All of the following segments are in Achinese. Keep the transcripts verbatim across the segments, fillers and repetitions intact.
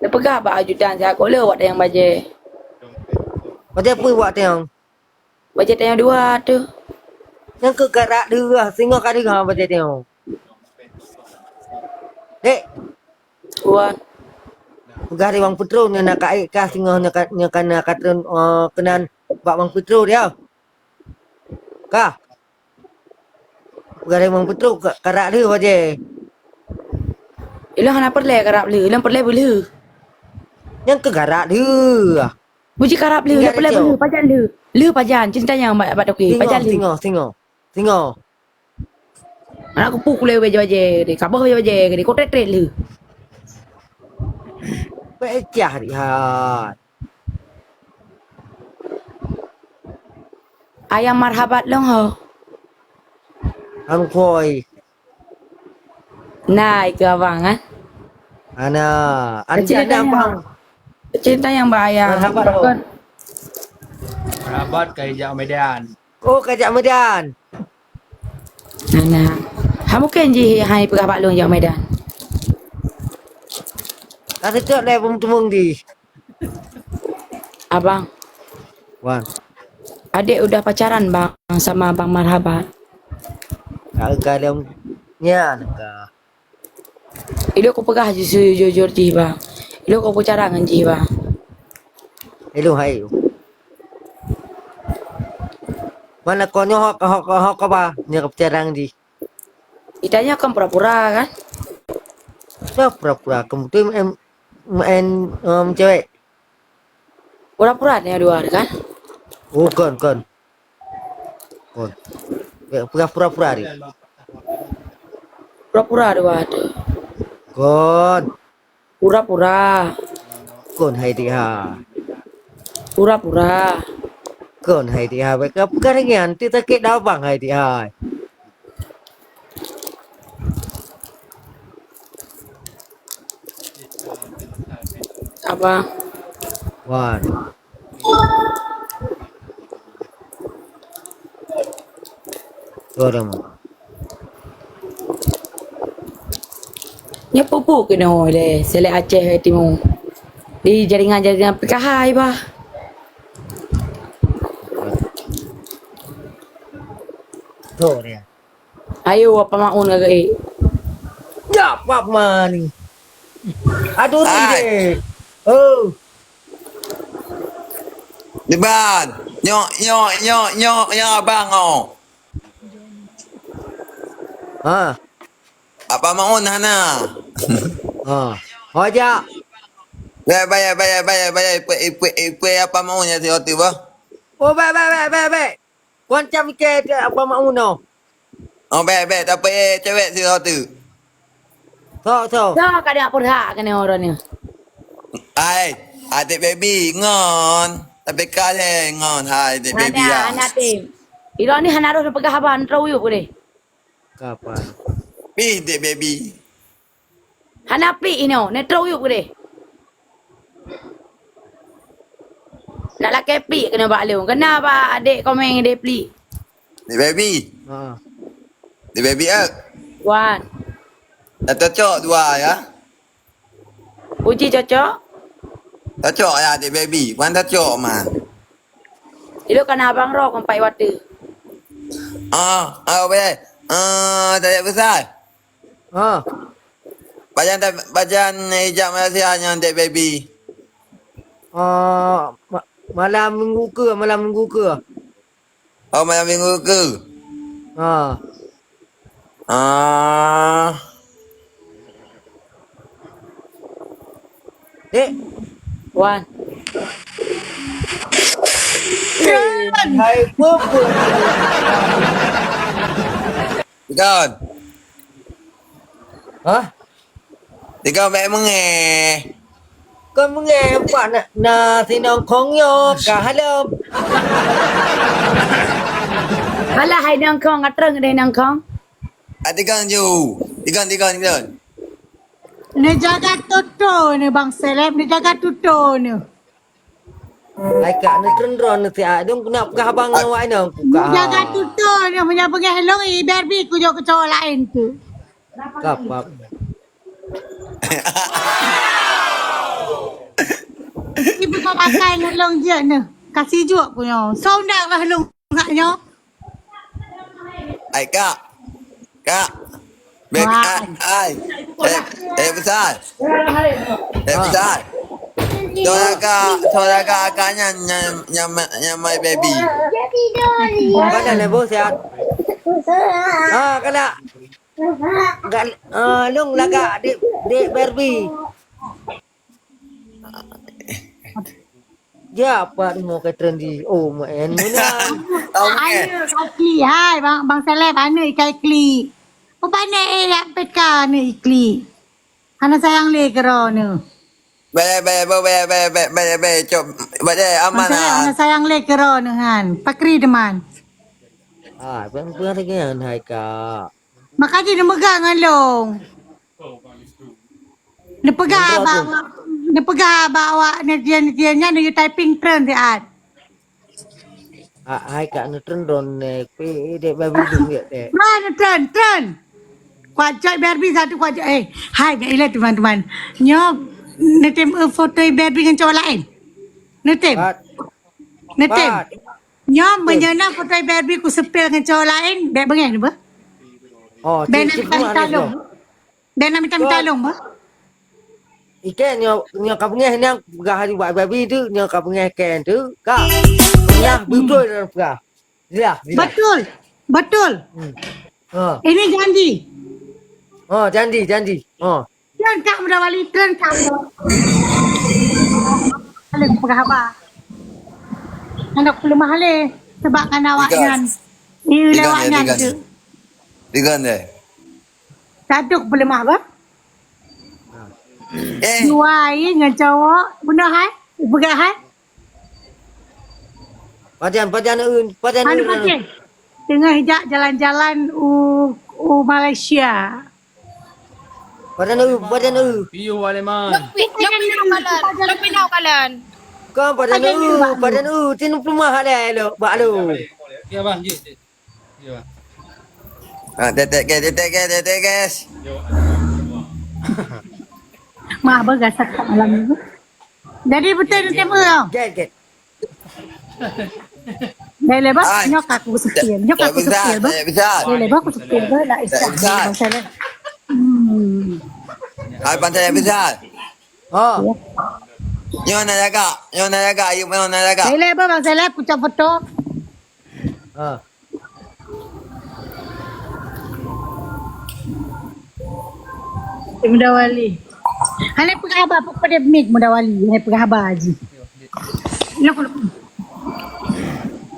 peugah bak ajudan siat, "Kok le awak tanyong bajée?" Bajée peue awak tanyong? Bajée tanyong dua tu. Nyang keu karak deuh, singoh ka deuh bajée tanyong. Dek. Wan. Peugah di Bang Peutron nyan na ka ék kah singoh nyoe ka, nyoe ka na ka treun, eh, keunan bak Bang Peutron dia. Kah? Peugah di Bang Peutron ka, karak lheueh bajée. Ilong hana peureulée karak lheueh, ilong peureulée beulheueh. Nyang keu karak lheueh. Buji karak lheueh, ilong peureulée beulheueh, pajan lheueh. Lheueh pajan, cinta nyang bak, bak toke, pajan lheueh. Singoh, singoh, singoh. Anak kupu kulée bajée-bajée, deh, kaboh bajée-bajée, deh, kotrét-trét lheueh. Peucah rihat. Ayang marhabat lôn ho. Hangkoi. Nah, ikeu abang, eh. Ana, anjing abang. Cerita yang bahaya. Marhabat ho. Marhabat ka ijak Medan. Oh, ka jak Medan. Nah, nah. Ha mungken jih hai peugah bak lôn jak Medan. Ka seutôt lé peumeuteumong di. Abang. Wan. Adek udah pacaran, Bang, sama Bang Marhabat. Ka, ka lom nyan ka. Ilok kupeugah jih jujur jih, Bang. Ilok kupeugah cara ngon jih, Bang. Ilok hai. Mana konyo hok, hok, hok apa? Nyo kupeugah cara ngon jih. Itanya kan pura-pura kan? Siapa pura-pura? Kamu tu main, main, em, cewek. Pura-pura ni dua kan? Oh, kon, kon. Kon. Eh, pura-pura ni. Pura-pura dua tu. Kon. Pura-pura. Kon hai dia. Pura-pura. Kon hai dia. Baik apa keringan? Ti sakit dah bang hai dia. Apa? Wan. Tuh, dah mau. Nyoe pupu keunoe lé, selek Aceh Timu. Di jaringan-jaringan P K H bah. Tuh dia. Ayo, apa maun ka gaé? Ya, apa mani? Aduh, hai. Ide. Oh. Diban. Nyok, nyok, nyok, nyok, nyok abang oh. Ha. Apa maun hana? Ha. Ho jak. Bayar, bayar, bayar, bayar, bayar. Ipui, ipui, ipui apa maun ya si Oti bah? Oh, baik, baik, baik, baik, baik. Kuancam iké apa maun noh. Oh, baik, baik. Tak apa, eh, cewek si Oti. Sok, sok. Sok, kadang peureulak keuneuk ureueng nyoe. Hai, adik baby ngon. Tapi kaleng ngon, hai, adik baby. Hana, ya. Hana, Tim. Iro ni hana roh peugah haba, neutrok uyup deh. Kapan? Pi, adik baby. Hana pi inoe, neutrok uyup deh. Nak lakée pi keuneuk bak lôn. Keuneuk bak adik komen deh pi. Adik baby. Ha. Adik baby, eh. Wan. Dah cocok dua, ya? Uji cocok? Cocok ya, adik baby. Wan cocok, man. Ilok kana abang roh kon pai wateue. Ah, ah, weh. Ah, tak ada besar. Ha. Bajan, bajan hijab Malaysia nyan, adik baby. Ah, ma-, malam minggu ke, malam minggu ke? Oh, malam minggu ke? Ha. Ah. Dek. Wan. Hai, peue-peue. Kan? Hah? Tiga bèk meungéh. Kon meungéh, empat na, na si nongkong nyoe ka halom. Alah, hai nongkong, atreung deh nongkong. Ah, tiga ju. Tiga, tiga, tiga. Neujaga tutoe neuh, Bang Seleb, neujaga tutoe neuh. Hai kak, neutreun droeneuh siat, dong keuneuk peugah abang ngon awak inong, kak. Neujaga tutoe neuh, meunyoe beungéh lôn, i Barbie kujok keu cowok laén tu. Kapap. Pakai ngon lôn jeuet nyoe. Kasih juek ku nyoe. Soe undang lah lôn ngak nyoe. Ai, Kak. Kak. Beb, Wah. Ai, ai. Eh, eh, besar. Eh, besar. Saudara, saudara kakak nyan, nyan, nyan, nyan my baby. Mana ni, Bos, sihat? Ah, kena. Gal-, ah, lôn lagak dek, dek Barbie. Ya, apa ni mau ke trend di, oh, main meunan. Okey. Aneuk ikai klik, hai, Bang, Bang Seleb, aneuk ikai klik. Peubanéh eh, yak P K aneuk iklik. Hana sayang lé keudroe neuh. Baik, baik, baik, baik, baik, baik, baik, baik, cok. Baik, eh, aman Bang Seleb, ah. Hana sayang lé keudroe neuh, han. Pakri teman. Ah, bang, bang, hai, Kak. Maka jih neumeugah ngon lôn. Neupeugah bak, neupeugah bak awak netizen-netizen nyan, you typing trend siat. Ah, hai Kak, neutreun drone, eh, pe, eh, dek babi dum, ya, dek. Wah, neutreun, treun. Kuat cok Barbie satu, kuat cok, eh, hai, bek ilée teman-teman. Nyoe, neutem, eh, foto Barbie ngon cowok lain. Neutem. Pat. Neutem. Pat. Nyoe, meunyoe na foto Barbie ku sepil ngon cowok lain, bek beungéh neuba. Oh, bek cik, cik, nak cari tolong. Deh na mita-mita lôn, bah. Ikei nyoe, nyoe ka beungéh nyang peugah aju bak babi tu, nyoe ka beungéh kén tu, ka. Peugah beutôi dalam peugah. Jelas, jelas. Betul. Betul. Hmm. Ha. Ini janji. Oh, janji, janji. Oh. Treun kak Muda Wali, treun kak Muda Wali. Paling peugah haba. Aneuk peuleumah lé, sebab kan awak nyan. Iya, lewat nyan tu. Tiga deh. Satu peuleumah apa? Eh. Dua, iya, ngon cowok. Beuna hai? Peugah hai? Pajan, pajan, eh, pajan, anu, eh, pajan. Teungoh jak jalan-jalan u, u Malaysia. Pajan, eh, pajan, eh. Iyo, Waleman. Lok pi-, lok pinau kalan. Lok pinau kalan. Kan pajan, eh, pajan, eh. Tin peuleumah ada lo, bak lo. Ya, bang, jih, jih. Ah, tetek, guys, tetek, guys, tetek, guys. Mak abah gasak kat malam ni. Jadi betul ni tema tau. Get, get. Dah lebar, nyok aku sepil. Nyok aku sepil, bah. Dah lebar aku sepil, bah. Lah, Isa. Hmm. Hai, pantai yang besar. Oh. Nyoe na jaga, nyoe na jaga, ayu nyoe na jaga. Dah lebar, Bang Seleb, kucap foto. Ah. Muda Wali. Hana peugah haba, apa pada mik Muda Wali. Hana peugah haba ji. Lok, lok.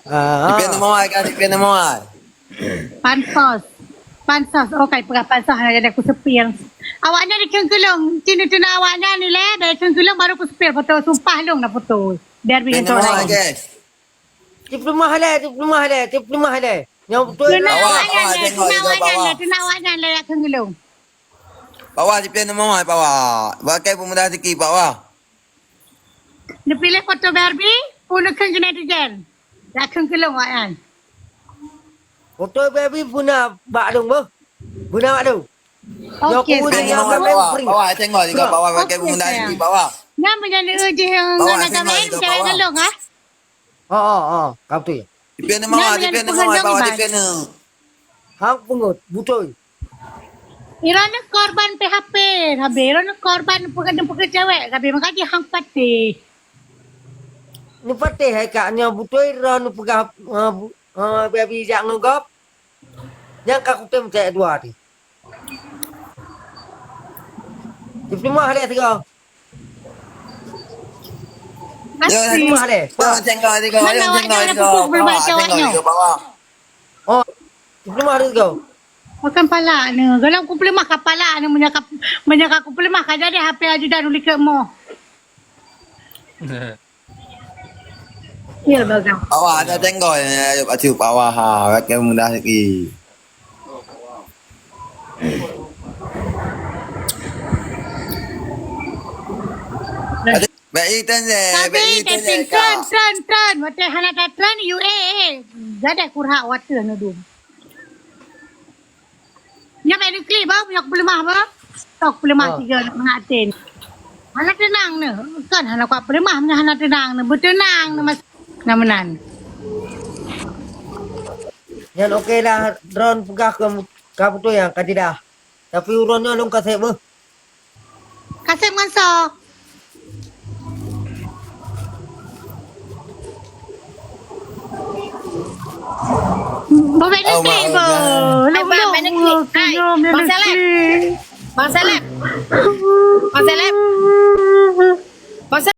Ah. Ipian nama ai kan, ipian nama ai. Pansos. Pansos. Oh, kai peugah pansos, hana jadi aku sepil. Awaknyan dikheun keulong. Cina tuna awaknyan ni leh, dari kheun keulong baru aku sepil foto. Sumpah long na foto. Biar bikin orang. Guys. Cit peuleumah lé, cit peuleumah lé, cit peuleumah lé. Nyang beutôi. Tuna awaknyan lé, tuna awaknyan lé, tuna awaknyan lé, yak kheun geulong. Pak Wah, sipian nama Wah, Pak Wah. Pakai pemudah sikit, Pak Wah. Neupiléh foto Barbie, pun neukheun keu netizen. Yak kheun geulong awaknyan. Foto Barbie pun na bak dong beuh. Pun na bak dong. Okey, tengok, Pak Wah, Pak Wah, tengok juga, Pak Wah, pakai pemudah sikit, Pak Wah. Nyan meunyan jih ngon agama lain, cewek geulong, ah. Oh, oh, oh, ka beutôi. Tipe nama, tipe nama, bawa tipe nama. Hang pungut, beutôi. Irana korban P H P, habis irana korban peukeuh, peukeuh cewek, habis makajih hang patéh. Neupatéh hai kak nyoe beutôi, roh neupeugah, eh, bu-, eh, babi jak ngon gob. Nyang ka kutem cek dua tadi. Dipeuleumah lé sigoe. Yo, dipeuleumah lé. Yo, cengkok sigoe, yo, cengkok sigoe. Mana awak nyoe dah pukul berubah cawak nyoe? Oh, dipeuleumah lé sigoe. Bukan pala ni. Kalau aku peuleumah ka pala ni, meunyoe ka, meunyoe ka aku peuleumah ka jadi H P ajudan ulikek mo. Ya, bagang. Awak ada tengok ya, ayo pasti bawah ha, rakyat mudah lagi. Baik, tanya, tapi baik, tanya, tren, tren, tren. Watèe hana ka tren, U A A. Gadah kurhak watèe na dum. Nyan bèk neuklik bah, meunyoe peuleumah bah. Tok peuleumah tiga nak mengatin. Hana teunang neuh. Kon hana kuat peuleumah, meunyoe hana teunang neuh. Beuteunang neuh mas-, na meunan. Nyan oke lah, droen peugah keu ka beutôi nyan, ka tidak. Tapi uroe nyoe lôn kaseb beuh. Kaseb ngon soe? Boh bèk neuklik, boh. Hai, Bang, bèk neuklik. Hai, Bang Seleb. Bang Seleb. Bang Seleb. Bang Seleb.